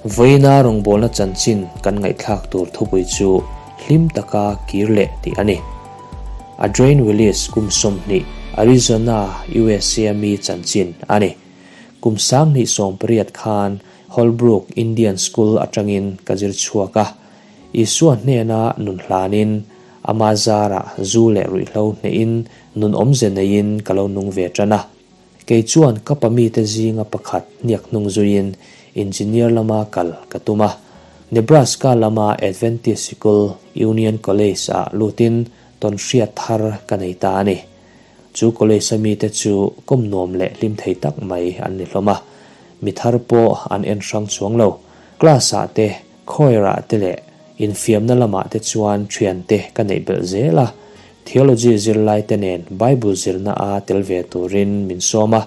Vawiina rawngbawlna chanchin kan ngaihthlak tur thupui chu hlim taka kir leh tih a ni. Adrian Willis kum 20, Arizona, USA mi chanchin a ni. Kum 2018 khan Holbrook Indian School atangin ka zir chhuak a. Isua hnena nun hlanin, ama zarah zu leh ruihhlo hnehin nun awmze neiin ka lo nung ve tan a. Kei chuan ka pa mite zinga pakhat hniak hnung zuiin engineer lama kal ka tum a. Nebraska lama Adventist Sikul, Union College ah lutin tawnhriat thar ka nei ta a ni. Chu college a mite chu kawm nuam leh hlim thei tak mai an ni hlawm a. Mi thar pawh an en hrang chuang lo. Class ah te Choir-ah te leh infiamna lamah te chuan thiante ka neih belh zel a, Theology zirlaite nen Bible zirna a tel ve turin min sawm a,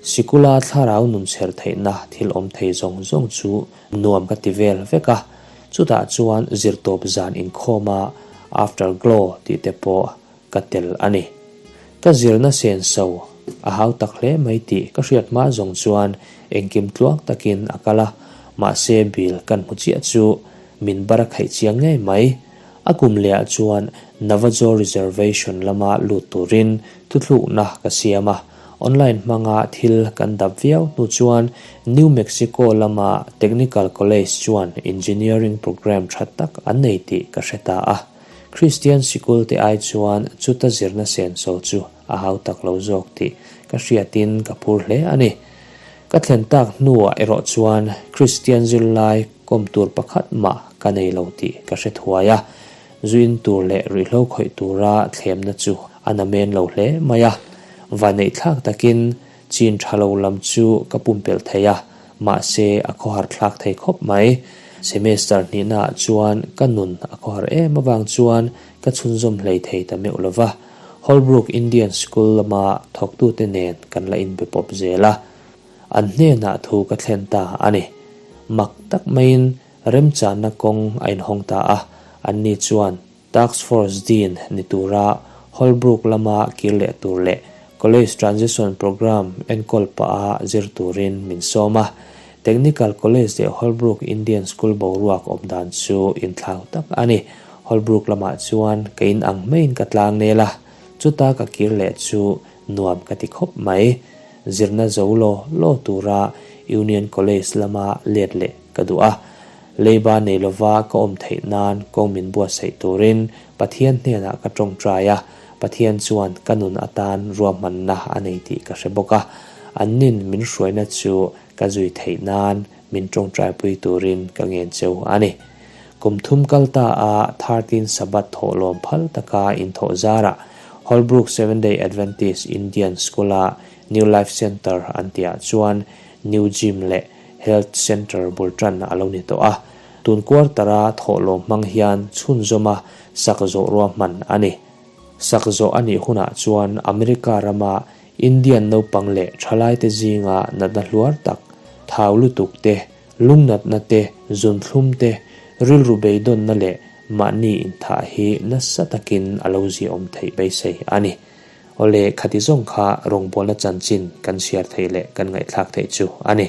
sikula thlarau nun chher theihna thil awm thei zawng zawng chu nuam ka ti vel vek a, chutah chuan zirtawp zan inkhawma afterglow tih te pawh ka tel a ni. Ka zirna senso a hau tak hle mai tih ka hriat hma zawng chuan engkim tluang takin a kal a, mahse bill kan hmu chiah chu min bar a khaih chiang ngei mai. A kum lehah chuan Navajo Reservation lama lut turin thuthlukna ka siam a, online hmanga thil kan dap viau hnu chuan New Mexico lama Technical College chuan engineering program tha tak an nei tih ka hre ta a. Kristian sikul te ai chuan chuta zirna senso chu a hau tak lo zawk tih ka hriatin ka phur hle a ni. Ka thlen tak hnuah erawh chuan Kristian zirlai kawm tur pakhat mah ka nei lo tih ka hre thuai a, zuin tur leh ruihhlo khawih tura thlemna chu a namen lo hle mai a. Vaneihthlak takin Chin tha lo lam chu ka pumpelh thei a, mahse a khawhar thlak thei khawp mai. Semester hnihnaah chuan ka nun a khawhar em avang chuan ka chhunzawm hlei thei ta meuh lo va. Holbrook Indian School lama thawktute nen kan la inbe pawp zel a, an hnenah thu ka thlen ta a ni. Mak tak maiin remchanna kawng a inhawng ta a, anni chuan Task Force Dean ni tura Holbrook lama kir leh tur leh College Transition Program enkawl pah a zir turin min sawm a. Technical College leh Holbrook Indian School boruak awm dan chu inthlau tak a ni. Holbrook lamah chuan ka in ang maiin ka tlang nel a, chuta ka kir leh chu nuam ka ti khawp mai. Zirna zo law law tura Union College lama let leh ka duh a. Leiba nei lova ka awm theih nan kawng min buatsaih turin Pathian hnenah ka tawngtai a, Pathian chuan ka nun atan ruahmanna a nei tih ka hre bawk a, annin min hruaina chu ka zui theih nan min tawngtaipui turin ka ngen cheu a ni. Kum thum kal ta a 13 Sabbath thawhlawm phal taka inthawh zarah Holbrook Seventh-day Adventist Indian School-a New Life Centre an tihah chuan New Gym leh Health Centre bul tan a lo ni tawh a, tun quarter-a thawhlawm hmang hian chhunzawma sak zawh ruahman a ni. Sak zawh a nih hunah chuan America rama Indian naupang leh thalaite zinga natna hluar tak, thau lutuk te, lungnatna te, zunthlum te, rilru beidawnna leh mahni inthah hi nasa takin a lo ziaawm theih beisei a ni. Awle, khati zawng kha rawngbawlna chanchin kan chhiar theih leh kan ngaihthlak theih chu a ni.